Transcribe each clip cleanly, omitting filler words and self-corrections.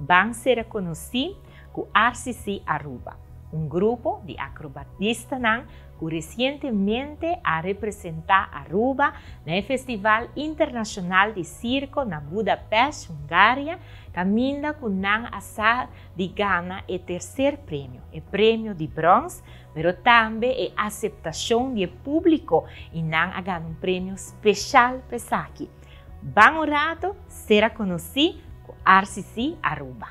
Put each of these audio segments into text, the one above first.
Ban sera conoci cu RCC Aruba, un grupo di acrobatistanan cu recientemente a representa Aruba na e Festival Internacional di Circo na Budapest, Hungaria, caminda cu nan a sa di gana e tercer premio, e premio di brons, pero tambe e aceptacion di e publico y nan a gana un premio special pa esaki. Ban un rato sera conoci cu RCC Aruba.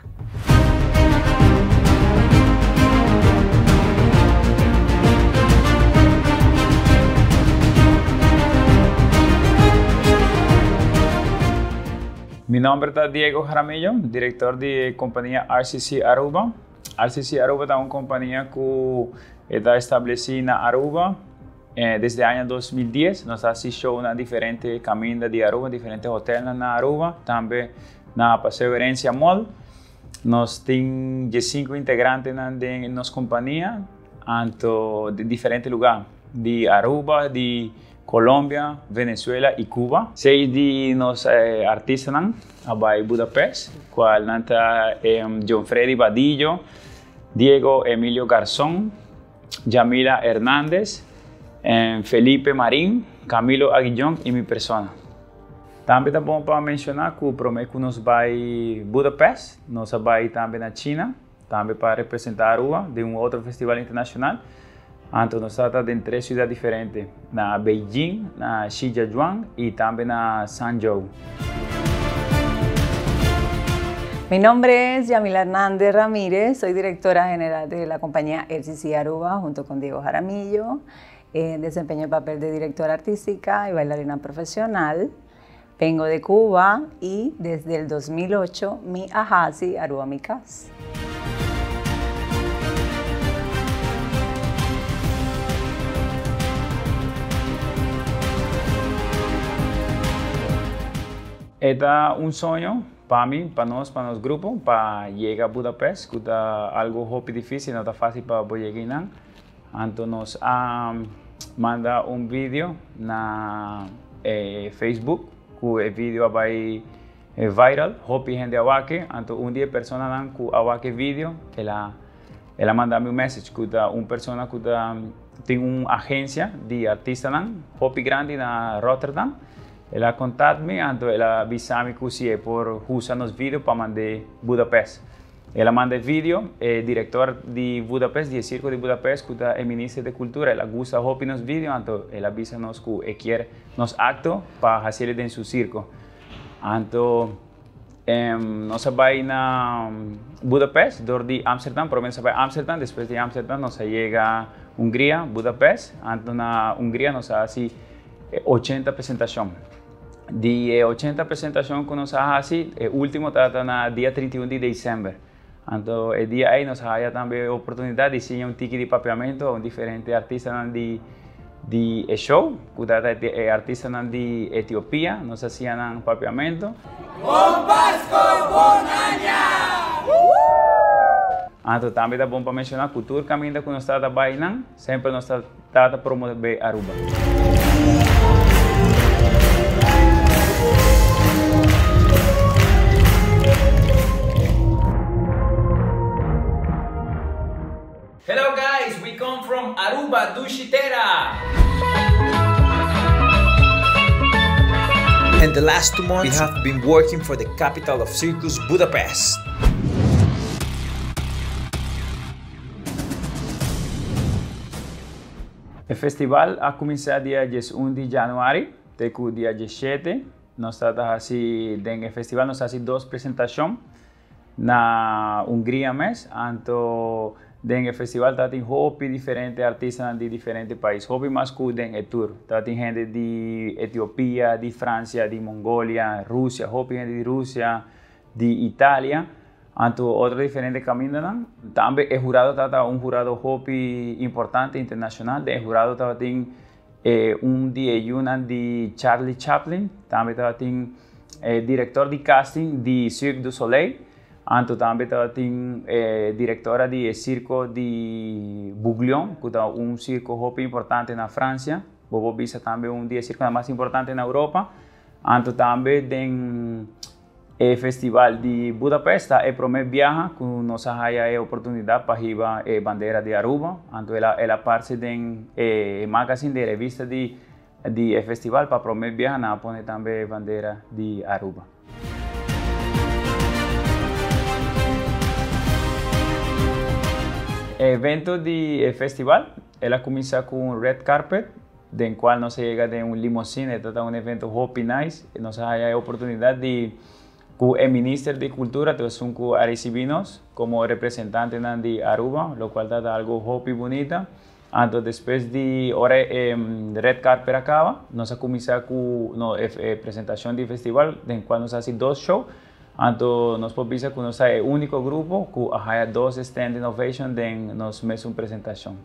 Mi nomber ta Diego Jaramillo, director di e compania RCC Aruba. RCC Aruba ta un compania cu ta estableci na Aruba desde aña 2010. Nos ta haci show na diferente caminda di Aruba, diferente hotelnan na Aruba, tambe na Paseo Herencia Mall. Nos tin diescinco integrantenan den nos compania, anto di diferente lugar di Aruba, di Colombia, Venezuela y Cuba. Seis di nos artistanan a bay Budapest, cual nan ta John Freddy Badillo, Diego Emilio Garzon, Jamila Hernandez, Felipe Marin, Camilo Aguillon y mi persona. Tambe ta bon pa menciona cu prome cu nos bay Budapest, nos a bay tambe na China. Tambe pa representa Aruba den un otro festival internacional. Anto nos ta den tres ciudad diferente, na Beijing, na Shijiazhuang y tambe na Sanzhou. Mi nombre es Yamila Hernández Ramírez, soy directora general de la compañía RCC Aruba junto con Diego Jaramillo. Eh, desempeño el papel de directora artística y bailarina profesional. Vengo de Cuba y desde el 2008 mi ahasi Aruba mi cas. E ta un soño pa mi, pa nos, pa nos grupo, pa yega Budapest, ku ta algo hopi difícil, no ta fácil pa bo yega einan. Anto nos a manda un video na e Facebook ku e video a bai viral, hopi hende a wak e, anto un di e personanan ku a wak e video el a el a manda mi un message ku ta un persona ku ta tin un agencia di artistanan hopi grandi na Rotterdam, el a contact mi anto el a bisa mi ku si e por usa nos video pa mand'e Budapest. El a manda e video, e director di Budapest, di e circo di Budapest, cu ta e minister di cultura, el a gusta hopi nos video, anto el a bisa nos cu e kier nos acto pa haciele den su circo. Anto nos a bay na Budapest door di Amsterdam, prome nos a bay Amsterdam, despues di Amsterdam nos a yega Hungria, Budapest, anto na Hungria nos a haci 80 presentacion. Di e 80 presentacion cu nos a haci, e ultimo tabata na dia 31 di december. Anto e dia ey nos a haya tambe e oportunidad di siña un tiki di papiamento a un diferente artistanan di di e show, cu tabata e artistanan di Etiopia, nos a siña nan papiamento. Bon Pasco, bon aña! Anto tambe ta bon pa menciona cu tur caminda cu nos tabata bay nan, semper nos ta Tata promove Aruba. Hello guys, we come from Aruba, dushi tera! And the last 2 months we have been working for the capital of circus Budapest. E festival a kuminsá dia 11 di januari te ku dia 17. Nos ta ta hasi den e festival nos ta hasi dos presentashon na Hungria mes. Anto den e festival ta tin hopi diferente artistanan di diferente pais, hopi mas ku den e tour. Ta tin hende di Etiopia, di Fransia, di Mongolia, Rusia, hopi hende di Rusia, di Italia, anto otro diferente camindanan. Tambe e hurado tabata un hurado hopi importante internacional. Den e hurado tabatin e un di e yunan di Charlie Chaplin, tambe tabatin e director di casting di Cirque du Soleil, anto tambe tabatin e directora di e circo di Bouglione, cu ta un circo hopi importante na Francia, bo por bisa tambe un di e circonan mas importante na Europa, anto tambe den. E festival di Budapest ta e prome biaha cu nos a haya e oportunidad pa hiba e bandera di Aruba, anto el a el a parce den e magazine, den e revista di di e festival pa prome biaha nan a pone tambe e bandera di Aruba. E evento di e festival el a cuminsa cu un red carpet den cual nos a yega den un limosine, e ta un evento hopi nice, nos a haya e oportunidad di cu e minister di cultura ta esun cu a ricibi nos como representantenan di Aruba, locual ta algo hopi bunita. Anto despues di ora e red carpet a caba, nos a cuminsa cu no e presentacion di festival den cual nos a haci dos show, anto nos por bisa cu nos ta e unico grupo cu a haya dos standing ovation den nos mesun presentacion.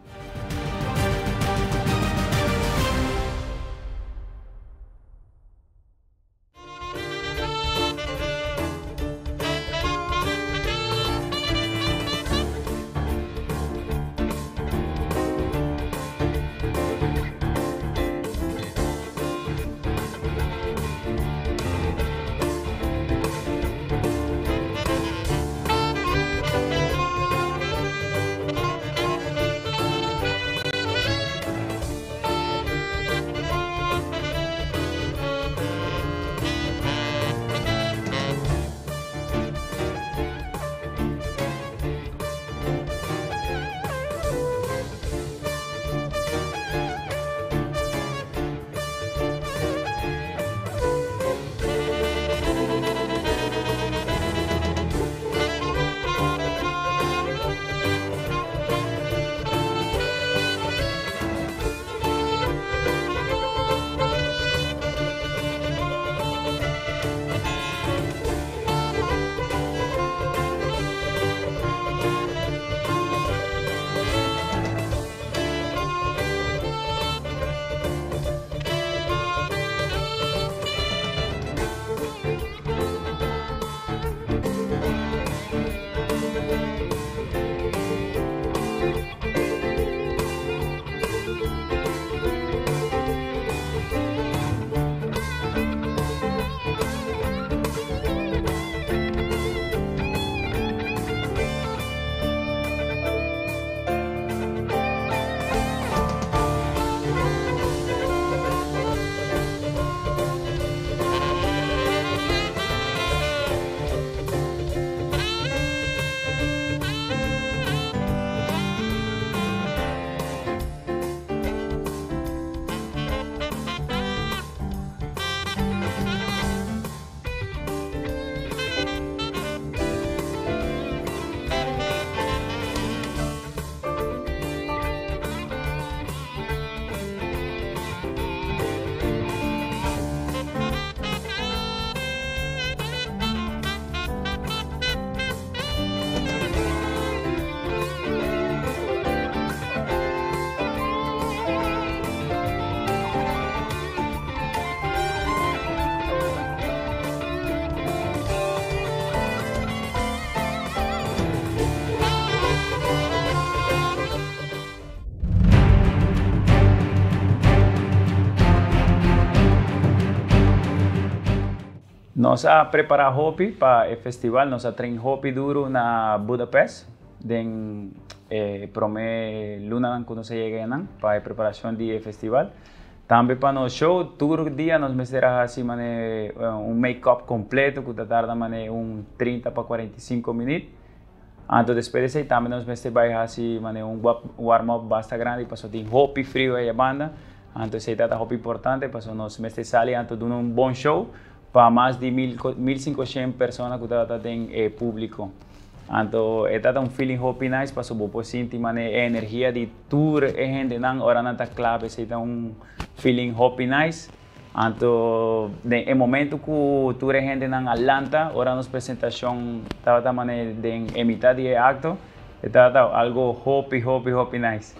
Nos a prepara hopi pa e festival, nos a train hopi duro na Budapest den e prome lunanan cu nos a yega enan pa e preparacion di e festival. Tambe pa nos show tur dia nos mester a haci mane un make up completo cu ta tarda mane un 30 pa 45 minuut. Anto despues di esey tambe nos mester bay haci mane un warm up basta grandi pasobra tin hopi frio aya banda. Anto esey ta hopi importante pasobra nos mester sali anto duna un bon show pa mas di mil cinco shen persona cu tabata den e publico. Anto e ta un feeling hopi nice pasobra bo por sinti mane e energia di tur e hendenan ora nan ta clap, esey ta un feeling hopi nice. Anto den e momento cu tur e hendenan a lanta ora nos presentacion tabata mane den e mitad di e acto, e tabata algo hopi hopi hopi nice.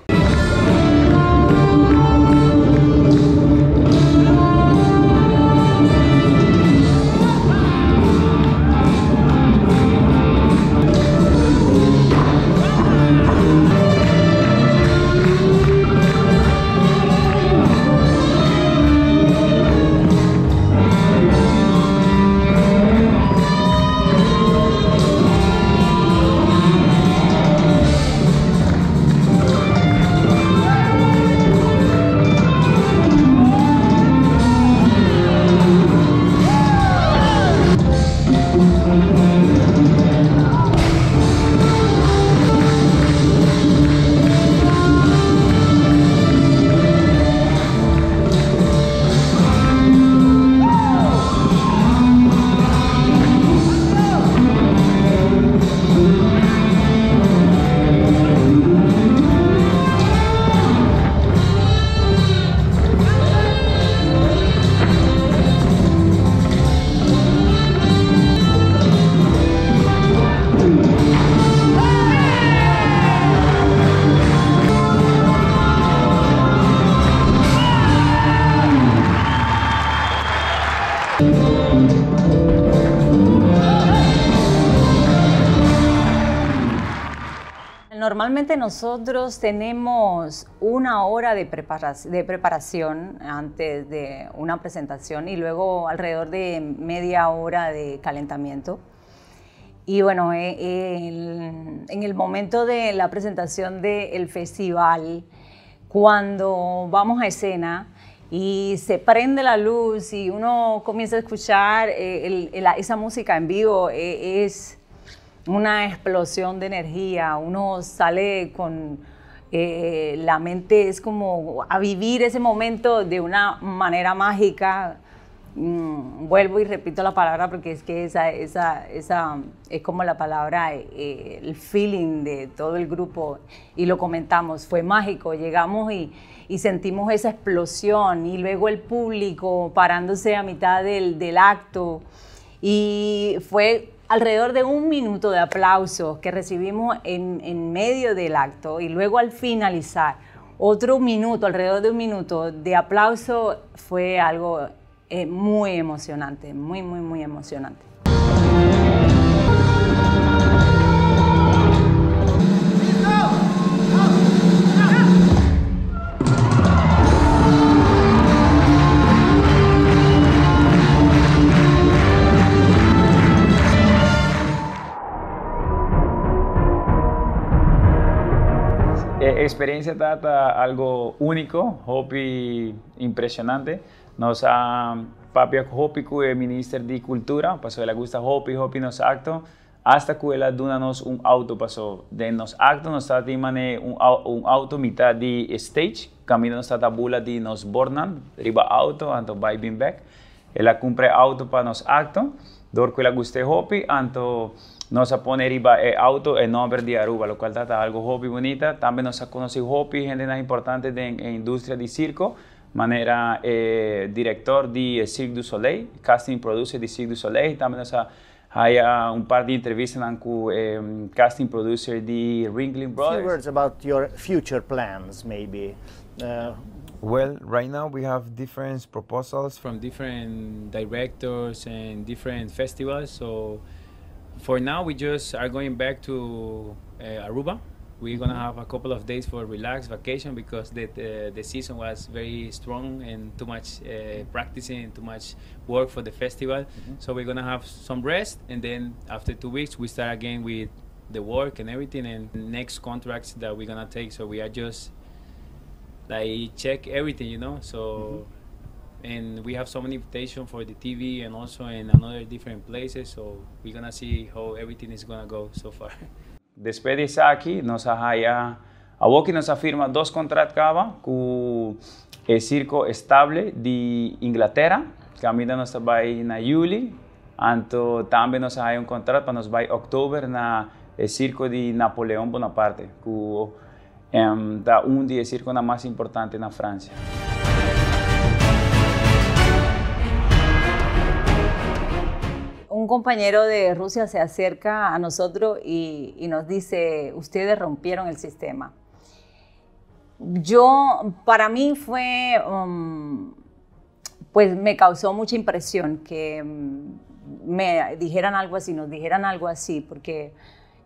Normalmente nosotros tenemos una hora de preparación antes de una presentación y luego alrededor de media hora de calentamiento. Y bueno, en el momento de la presentación del festival, cuando vamos a escena y se prende la luz y uno comienza a escuchar esa música en vivo, es una explosión de energía, uno sale con la mente, es como a vivir ese momento de una manera mágica. Vuelvo y repito la palabra porque es que esa es como la palabra, el feeling de todo el grupo, y lo comentamos, fue mágico, llegamos y sentimos esa explosión y luego el público parándose a mitad del acto, y fue alrededor de un minuto de aplausos que recibimos en medio del acto, y luego al finalizar otro minuto, alrededor de un minuto de aplauso, fue algo muy emocionante, muy, muy, muy emocionante. Experiencia ta algo único, hopi impresionante. Nos a papia hopi ku e minister di cultura, paso el a gusta hopi, hopi nos acto, hasta ku el a duna nos un auto, paso den nos acto nos ta tin mane un auto mitad di stage, camino nos ta bula di nos bornan, riba auto, anto bai bin back. El a cumpre auto pa nos acto, dor ku el a guste hopi, anto nos a pone riba e auto e nombre di Aruba, lo cual ta algo hopi bonita. Tambe nos a conoci hopi, gente más importante den industria di circo, manera director di Cirque du Soleil, casting producer di Cirque du Soleil. Tambe nos a haya un par di entrevistas con casting producer di Ringling Brothers. A few words about your future plans, maybe. Well, right now we have different proposals from different directors and different festivals. So for now, we just are going back to Aruba. We're going to have a couple of days for relax vacation because the season was very strong and too much practicing, too much work for the festival. So we're going to have some rest, and then after 2 weeks we start again with the work and everything and next contracts that we're going to take. So we are just like check everything, you know. So and we have so many invitations for the TV and also in another different places. So we're going to see how everything is going to go so far. Despues di esaki, nos a haya, awoki nos a firma 2 contratos caba cu e Circo Estable di Inglaterra, caminda nos ta bay na juli, anto tambe nos a haya un contrato pa nos bay oktober na e Circo di Napoleón Bonaparte, cu ta un di e circo na mas importante na Francia. Un compañero de Rusia se acerca a nosotros y nos dice, ustedes rompieron el sistema. Para mí fue, pues me causó mucha impresión que me dijeran algo así, nos dijeran algo así, porque,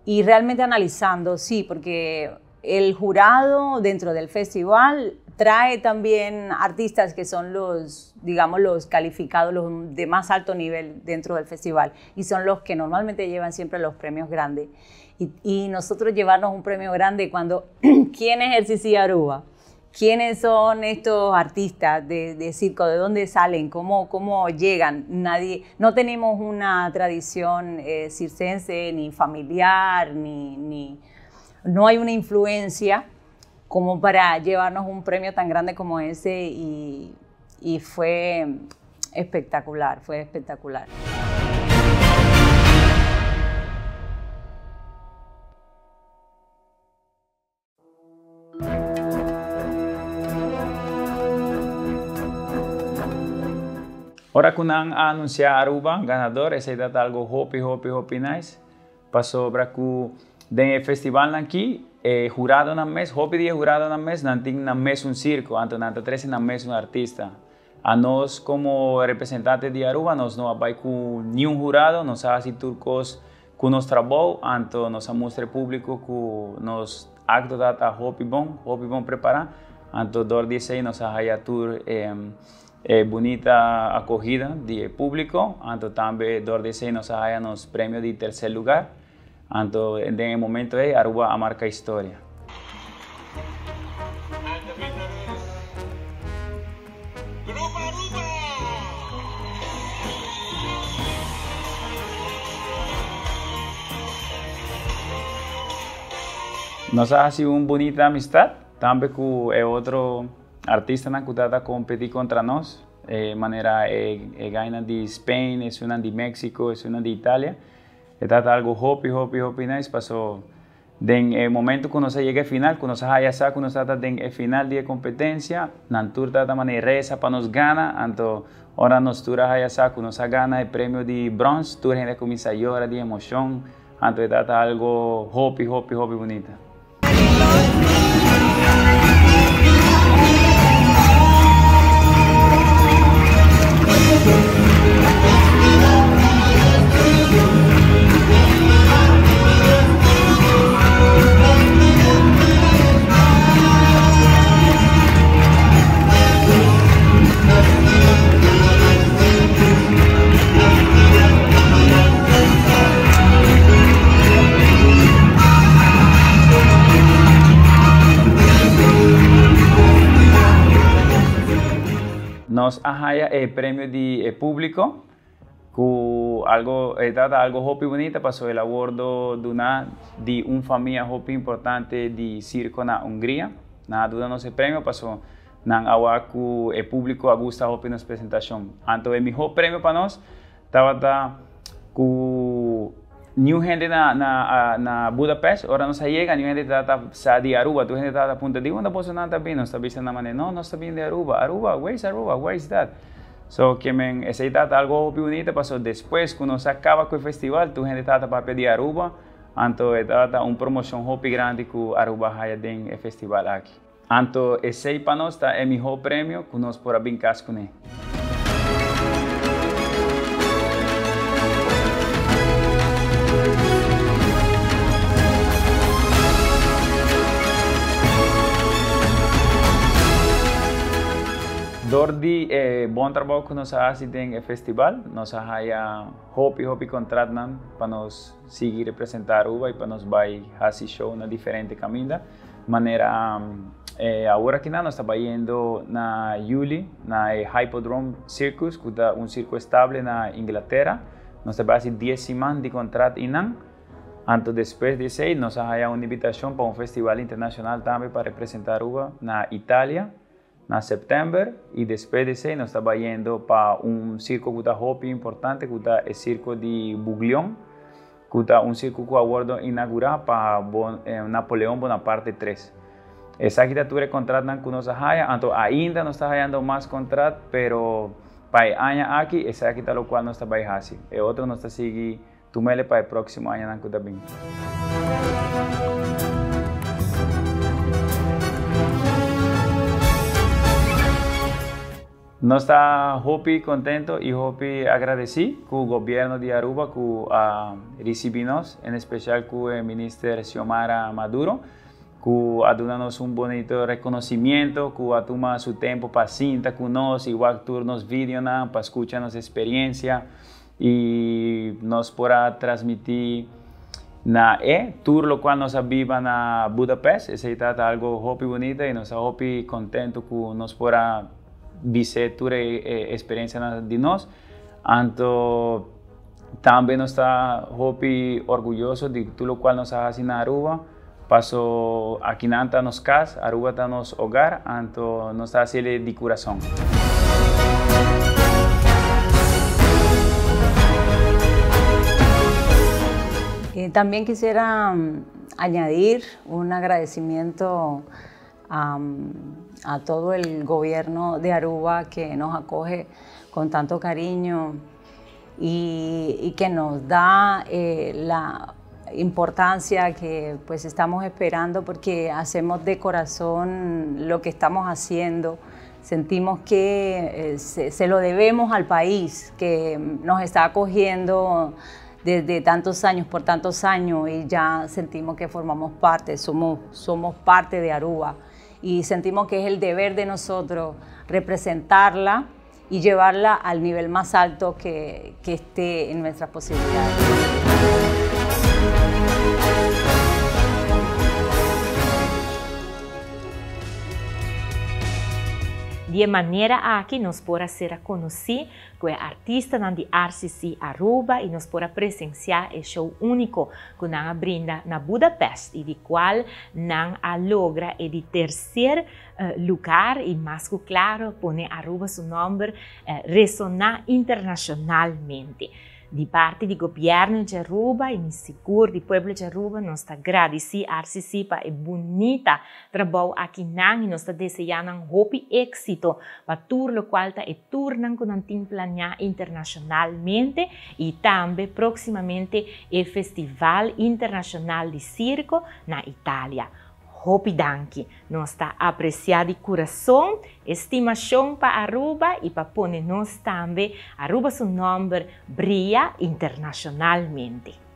y realmente analizando, sí, porque el jurado dentro del festival trae también artistas que son los, digamos, los calificados, los de más alto nivel dentro del festival, y son los que normalmente llevan siempre los premios grandes. Y nosotros llevarnos un premio grande cuando, ¿quién es RCC Aruba? ¿Quiénes son estos artistas de circo? ¿De dónde salen? ¿Cómo llegan? Nadie, no tenemos una tradición circense, ni familiar, ni no hay una influencia como para llevarnos un premio tan grande como ese, y fue espectacular, fue espectacular. Ora cu nan a anuncia Aruba ganador, esey ta algo hopi, hopi, hopi nice. Pasobra cu den e festival nan aki, jurado nan mes, hopi di e jurado nan mes, nan tin nan mes un circo, anto nan ta trece nan mes un artista. Anos como representante di Aruba, nos no a bay cu ningun hurado, nos a haci tur cos cu nos trabou, anto nos a mustra publico cu nos acto ta hopi bon, hopi bon prepara. Anto door di esey nos a haya tur bunita acogida di publico, anto tambe door di esey nos a haya nos premio di tercer lugar. Anto den e momento ey Aruba a marca historia. And the winner is Grupo Aruba! Nos a haci un bunita amistad tambe cu e otro artistanan cu ta competi contra nos, manera e gainan di Spain, esunnan di Mexico, esunnan di Italia. E ta algo hopi, hopi, hopi nice paso den e momento cu nos a yega e final, cu nos a haya sa cu nos ta den e final di e competencia, nan tur ta manera reza pa nos gana, anto ora nos tur a haya sa cu nos a gana e premio di brons, tur hende a cuminsa yora di emocion, anto e ta algo hopi, hopi, hopi bunita. Nos a haya e premio di e publico cu algo e ta algo hopi bunita paso el a wordo duna di un famia hopi importante di circo na Hungria. Nan a duna nos e premio paso nan a wak cu e publico a gusta hopi nos presentacion. Anto e miho premio pa nos tabata cu niun hende na na na Budapest ora nos a yega niun hende tabata sa di Aruba tur hende tabata puntra di unda bosonan ta bin nos ta bisa nan manera no nos ta bin di Aruba Aruba where is Aruba where is that so ke men esey tabata algo hopi bunita paso despues cu nos a caba cu e festival tur hende tabata papia di Aruba anto e tabata un promocion hopi grandi cu Aruba a haya den e festival aki. Anto esey pa nos ta e miho premio cu nos por a bin cas cune. Door di e bon trabou cu nos a haci den e festival, nos a haya hopi hopi contratnan pa nos sigui representa Aruba y pa nos bay haci show na diferente caminda. Manera awor aki nan nos ta bayendo na juli na e Hippodrome Circus cu ta un circo estable na Inglatera. Nos ta bay haci dies siman di contrat eynan. Anto despues di esey nos a haya un invitacion pa un festival internacional tambe pa representa Aruba na Italia na september y despues di esey nos ta bayendo pa un circo cu ta hopi importante cu ta e circo di Buglion cu ta un circo cu a wordo inaugura pa Napoleon Bonaparte tres. Esaki ta tur e contratnan cu nos a haya, anto ainda nos ta hayando mas contrat, pero pa e aña aki esaki ta locual nos ta bay haci. E otro nos ta sigui tumele pa e proximo añanan cu ta bin. Nos ta hopi contento y hopi agradeci cu gobierno di Aruba cu a ricibi nos, en especial cu e minister Xiomara Maduro, cu a duna nos un bonito reconocimiento, cu a tuma su tempo pa sinta cu nos y wak tur nos videonan, pa scucha nos experiencia y nos por a transmiti na e tur locual nos a biba na Budapest. Esey ta algo hopi bonita y nos ta hopi contento cu nos por a bise tur e experiencianan di nos. Anto tambe nos ta hopi orguyoso di tur locual nos a haci na Aruba. Paso akinan ta nos cas, Aruba ta nos hogar, anto nos ta haciele di curason. También quisiera añadir un agradecimiento a todo el gobierno de Aruba que nos acoge con tanto cariño y que nos da la importancia que estamos esperando, porque hacemos de corazón lo que estamos haciendo. Sentimos que eh, se, lo debemos al país que nos está acogiendo desde tantos años, por tantos años, y ya sentimos que formamos parte, somos, somos parte de Aruba y sentimos que es el deber de nosotros representarla y llevarla al nivel más alto que, que esté en nuestras posibilidades. Di e manera aki nos por a sera konosí ku e artistanan di RCC Aruba i nos por a presensiá e show úniko ku nan a brinda na Budapest i di kual nan a logra e di terser lugar i mas ku klaro pone Aruba su nòmber resoná internashonalmente. Di parti di Gobierno di Aruba y mi sigur di pueblo di Aruba nos ta gradici RCC pa e bunita trabou aki nan y nos ta desea nan hopi exito pa tur locual ta e tournan cu nan tin planea internacionalmente y tambe proximamente e Festival Internacional di Circo na Italia. Hopi danki. Nos ta aprecia di curason e stimacion pa Aruba y pa pone nos tambe Aruba su nomber briya internacionalmente.